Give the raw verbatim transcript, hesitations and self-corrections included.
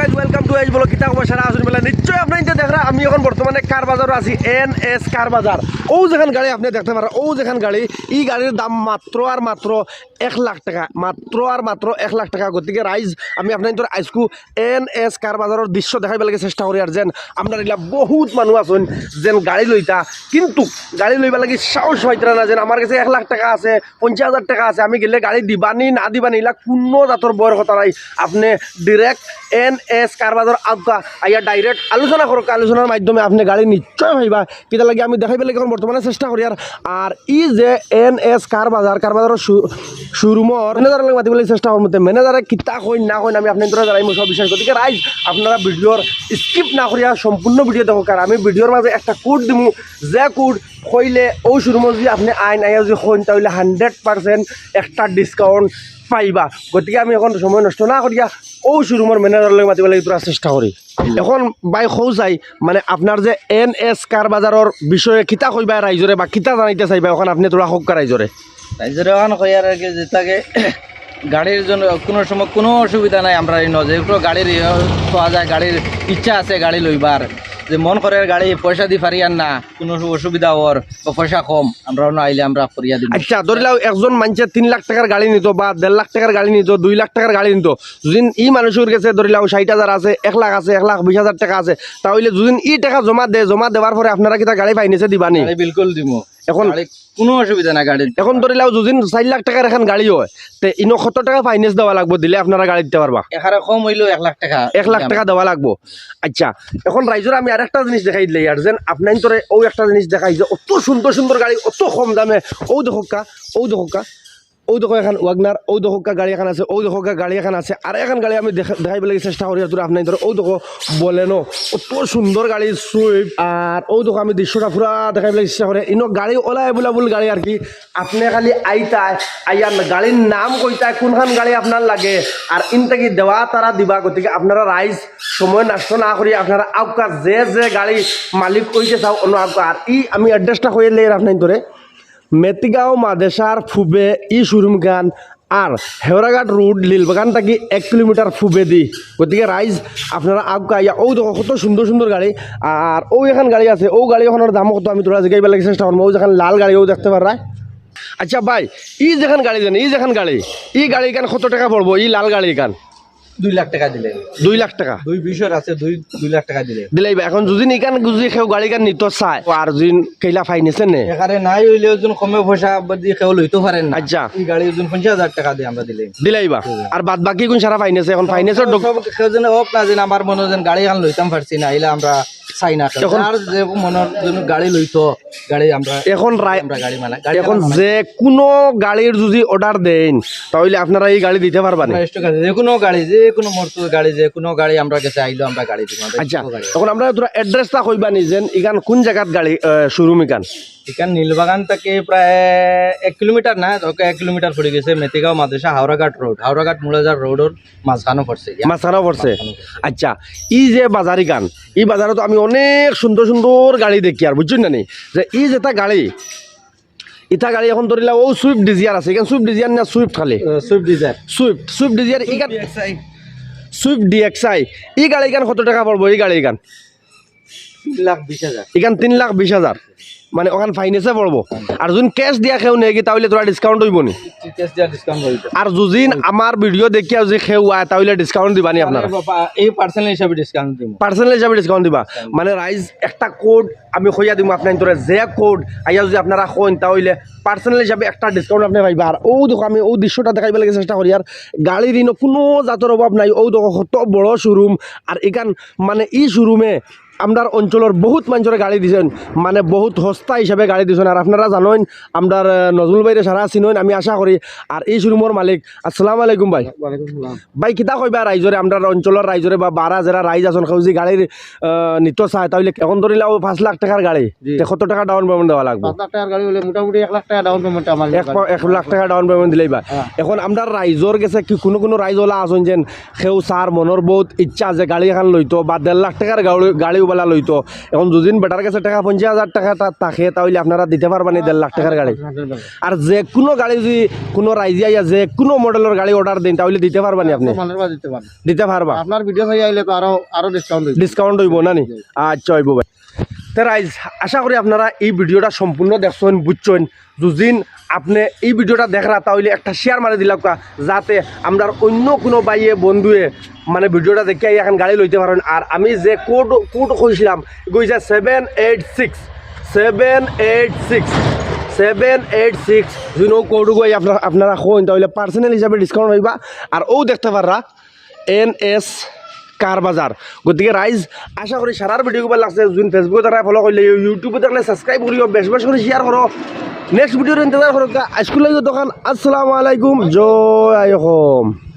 Welcome to H Vlog। কিতা খবর সারা আছইন বেলা? নিশ্চয় আপনারা ইতা দেখরা, আমি এখন বর্তমানে কার বাজারো আছি, এন এস কার বাজার। অউ যেখান গাড়ি আপনে দেখতে পাররা, অউ যেখান গাড়ি, ই গাড়ির দাম মাত্র আর মাত্র এক লাখ টেকা, মাত্র আর মাত্র এক লাখ টেকা। গতিকে রাইজ, আমি আপনাইন্তরে আইজকু এন এস কার বাজারর দৃশ্য দেখাইবার লাগি চেষ্টা করিয়ার। যেন আপনারা ইলা বহুত মানুষ আছইন যেন গাড়ি লইতা, কিন্তু গাড়ি লইবার লাগি সাহস পাইতরা না। যেন আমার গেছে এক লাখ টেকা আছে, পঞ্চাশ হাজার টেকা আছে, আমি গেলে গাড়ি দিবানি না দিবানি, ইলা কুনু জাতর ভয়র কথা নাই। আপনে direct এন এস কার বাজার আউক্কা, আইয়া direct আলোচনা করউক্কা, আলোচনার মাধ্যমে আপনে গাড়ি নিশ্চয় পাইবা। কিতার লাগি আমি দেখাইবার লাগি এখন বর্তমানে চেষ্টা করিয়ার। আর ই যে এন এস কার বাজার, কার বাজারর শো-, শোরুমর ম্যানেজারর লগে মাতিবার লাগি চেষ্টা করমু। তে ম্যানেজারে কিতা কইন না কইন আমি আপনাইন্তরে জানাইমু সব বিষয়। গতিকে রাইজ, আপনারা ভিডিওর skip না করিয়া সম্পূর্ণ ভিডিও দেখউক্কা। আর আমি ভিডিওর মাঝে একটা code দিমু, যে code কইলে অউ শোরুমো যুদি আপনে আইন, আইয়া যুদি কইন, তা অইলে hundred percent একটা discount পাইবা। গতিকে আমি এখন সময় নষ্ট না করিয়া অউ শোরুমর ম্যানেজারর লগে মাতিবার লাগি থুড়া চেষ্টা করি। এখন ভাই কও চাই, মানে আপনার যে এন এস কার বাজারর বিষয়ে কিতা কইবা রাইজরে বা কিতা জানাইতা চাইবা, এখন আপনে থুড়া কউক্কা রাইজরে। রাইজরে এখন কইয়ার আর কি, যেতাকে গাড়ির জন্য কুনু সময় কুনু অসুবিধা নাই। আমরা ইনো যে কুনু গাড়ির ইয়ে পাওয়া যায়, গাড়ির ইচ্ছা আছে গাড়ি লইবার, যে মন করের গাড়ি পয়সা দি পারিয়ার না, কুনু অসুবিধা অর বা পয়সা কম, আমরা অনো আইলে আমরা করিয়া দিমু। আচ্ছা, ধরিলাও একজন মানষে তিন লাখ টেকার গাড়ি নিতো বা দেড় লাখ টেকার গাড়ি নিতো, দুই লাখ টেকার গাড়ি নিতো, যুদি ই মানুষর গেছে ধরিলাও ষাইট হাজার আছে, এক লাখ আছে, এক লাখ বিশ হাজার টেকা আছে, তা অইলে যুদি ই টেকা জমা দেয়, জমা দেওয়ার পরে আপনারা কিতা গাড়ি ফাইন্যান্সে দিবানি? গাড়ি বিলকুল দিমু। এখন গাড়ি কুনু অসুবিধা নাই গাড়ির। এখন ধরিলাও যুদি চাইর লাখ টেকার এখান গাড়ি অয়, তে ইনো কত টেকা ফাইন্যান্স দেওয়া লাগবো, দিলে আপনারা গাড়ি দিতা পারবা? এখানে কম অইলেও এক লাখ টেকা। এক লাখ টেকা দেওয়া লাগবো। আচ্ছা, এখন রাইজরে আমি আরেকটা জিনিস দেখাই দিলাই, আর যেন আপনাইন্তরে অউ একটা জিনিস দেখাই যে অত সুন্দর সুন্দর গাড়ি, অত কম দামে। অউ দেখউক্কা, অউ দেখউক্কা, অউ দেখো এখান WagonR, অউ দেখউক্কা গাড়ি এখান আছে, অউ দেখউক্কা গাড়ি এখান আছে। আর এখান গাড়ি আমি দেখা-, দেখাইবার লাগি চেষ্টা করি আর থুড়া আপনাইন্তরে। অউ দেখো Baleno, অত সুন্দর গাড়ি Swift। আর অউ দেখো আমি দৃশ্যটা পুরা দেখাইবার লাগি চেষ্টা করি। ইনো গাড়ি অলা available গাড়ি আর কি। আপনে খালি আইতায়, আইয়া গাড়ির নাম কইতায়, কুনখান গাড়ি আপনার লাগে, আর ইন থাকি দেওয়া তারা দিবা। গতিকে আপনারা রাইজ সময় নষ্ট না করি আপনারা আউক্কা, যে যে গাড়ি মালিক অইতে চাও অনো আউক্কা। আর ই আমি address টা কইয়া দিলাই আপনাইন্তরে, মেতিগাঁও মাদ্রাসার পূবে ই শোরুম খান, আর হেওরাঘাট রোড লিলবাগান থাকি এক কিলোমিটার পূবেদি। গতিকে রাইজ আপনারা আউক্কা আইয়া, অউ দেখো কত সুন্দর সুন্দর গাড়ি, আর অউ এখান গাড়ি আছে, অউ গাড়ি এখানর দাম কত আমি থুড়া জিগাইবার লাগি চেষ্টা করমু। অউ যেখান লাল গাড়ি, অউ দেখতে পাররা। আচ্ছা ভাই, ই যেখান গাড়ি যেন, ই যেখান গাড়ি, ই গাড়ি খান কত টেকা পড়বো, ই লাল গাড়ি খান? দুই লাখ টেকা দিলে। দুই লাখ টেকা? দুই বিশর আছে, দুই, দুই লাখ টেকা দিলে। দিলাইবা। এখন যুদি ইখান যুদি কেউ গাড়ি খান নিতো চায়, আর যুদি কেলা ফাইন্যান্সে নে? এখানে নাই অইলে ওজন কমে পয়সা দি কেউ লইতো পারের না। আচ্ছা। ই গাড়ি ওজন পঞ্চাশ হাজার টেকা দি আমরা দিলে। দিলাইবা। আর বাদ বাকি কুন সারা ফাইন্যান্সে, এখন ফাইন্যান্সর ডক- সব কেউ যেন অউক না, যেন আমার মনো যেন গাড়ি খান লইতাম পারছি না, ইলা আমরা চাই না। এখন আর যে মনো যেন গাড়ি লইতো, গাড়ি আমরা, এখন রাই-, আমরা গাড়ি মানে, গাড়ি এখন আমরা যে কুনু গাড়ির যুদি order দেইন, তা অইলে আপনারা ই গাড়ি দিতা পারবা নি? আমরা stock আছে, যে কুনু গাড়ি, যে কুনু মডেল গাড়ি, যে কুনু গাড়ি আমরার গেছে আইলো, আমরা গাড়ি দিমু, আমরা আচ্ছা, stock গাড়ি। এখন আপনারা থুড়া address টা কইবা নি, যেন ইখান কুন জাগাত গাড়ি, আহ, শোরুম ইখান? ইখান নীলবাগান থাকি প্রায় এক কিলোমিটার না, ওকে এক কিলোমিটার পড়ি গেছে, মেতিগাঁও মাদ্রাসা, হাওড়াঘাট রোড, হাওড়াঘাট মুড়াজার রোডর মাঝখানো পড়ছে। মাঝখানো পড়ছে। মাঝখানো পড়ছে। আচ্ছা, ই যে বাজার ইখান, ই বাজারো তো আমি অনেক সুন্দর সুন্দর গাড়ি দেখিয়ার, বুঝছইন না নি? যে ই যেটা গাড়ি, ইটা গাড়ি এখন ধরিলা অউ Swift Dzire আছে, ইখান Swift Dzire না Swift খালি? আহ, Swift Dzire। Swift, Swift Dzire, ইখান DXI। Swift DXI। ই গাড়ি ইখান কত টেকা পড়বো, ই গাড়ি ইখান? তিন লাখ বিশ হাজার। ইখান তিন লাখ বিশ হাজার। মানে ওখান ফাইন্যান্সে পড়বো। আর যুদি cash দিয়া কেউ নেয় কি, তা অইলে থুড়া discount অইবো নি? Cash দিয়া discount অইবো। আর যুদি আমার video দেখিয়া যুদি কেউ আয়, তা অইলে discount দিবা নি আপনারা? আরে বাবা, এই personal হিসাবে discount দিমু। Personal হিসাবে discount দিবা? Discount। মানে রাইজ একটা code আমি কইয়া দিমু আপনাইন্তরে, যে code আইয়া যুদি আপনারা কইন, তা অইলে personal হিসাবে একটা discount আপনে পাইবা। আর অউ দেখো, আমি অউ দৃশ্যটা দেখাইবার লাগি চেষ্টা করি। আর গাড়ির ইনো কুনু জাতর অভাব নাই। অউ দেখো, কত বড় শোরুম। আর ইখান, মানে, ই শোরুমে আমরার অঞ্চলর বহুত মানষরে গাড়ি দিছইন, মানে, বহুত হস্তা হিসাবে গাড়ি দিছইন। আর আপনারা জানইন, আমরার, আহ, নজরুল ভাইরে সারা চিনইন, আমি আশা করি। আর ই শোরুমর মালিক, আসসালামু আলাইকুম ভাই। ওয়ালাইকুম সালাম। ভাই, কিতা কইবা রাইজরে, আমরার অঞ্চলর রাইজরে বা বারা যেরা রাইজ আছইন, কেউ যুদি গাড়ির, আহ, নিতো চায়, তা অইলে এখন ধরিলাও পাঁচ লাখ টেকার গাড়ি, জি। তে কত টেকা down payment দেওয়া লাগবো? পাঁচ লাখ টেকার গাড়ি অইলে মোটামুটি এক লাখ টেকা down payment আমার এক লাগবো। পা-, এক লাখ টেকা down payment দিলাইবা। হ্যাঁ। এখন আমরার রাইজর গেছে কি কুনু কুনু রাইজ অলা আছইন যেন কেউ চার মনর বহুত ইচ্ছা আছে গাড়ি এখান লইতো বা দেড় লাখ টেকার গাড়ি, গাড়ি ওলা লইতো। এখন যুদিন বেটার গেছে টেকা পঞ্চাশ হাজার টেকা তা-, থাকে, তা অইলে আপনারা দিতে পারবা নি দেড় লাখ টেকার গাড়ি? আর যে কুনু গাড়ি যুদি কুনু রাইজে আইয়া যে কুনু মডেলর গাড়ি অর্ডার দেইন, তা অইলে দিতে পারবা নি আপনে? মালের বাজার দিতে পারবো। দিতে পারবা? আপনার ভিডিও চাই আইলে তো আরো, আরো ডিসকাউন্ট অইবো। ডিসকাউন্ট অইবো না নি? জি। আচ্ছা, অইবো ভাই। তে রাইজ, আশা করি আপনারা ই ভিডিওটা সম্পূর্ণ দেখছইন, বুঝছইন। যুদিন আপনে ই ভিডিওটা দেখরা, তা অইলে একটা শেয়ার মারি দিলাউক্কা, যাতে আমরার অইন্য কুনু ভাইয়ে বন্ধুয়ে মানে ভিডিওটা দেখিয়া এখন গাড়ি লইতে পারইন। আর আমি যে কোড, কোড কইছিলাম, কইছে seven eight six, seven eight six, seven eight six. যুদি অউ কোড কই আপনারা, আপনারা কইন, তা অইলে পার্সোনাল হিসাবে ডিসকাউন্ট অইবা। আর অউ দেখতে পাররা এন এস কার বাজার। গতিকে রাইজ, আশা করি সারার ভিডিও ভালা লাগছে। যুদি Facebook দেখলে ফলো করলে, YouTube দেখলে সাবস্ক্রাইব করিও, বেশ বেশ করি শেয়ার করো। নেক্সট ভিডিওর ইন্তজার করো। আইজকুর লাগি অতখান। আসসালামু আলাইকুম, জয় আই অসম।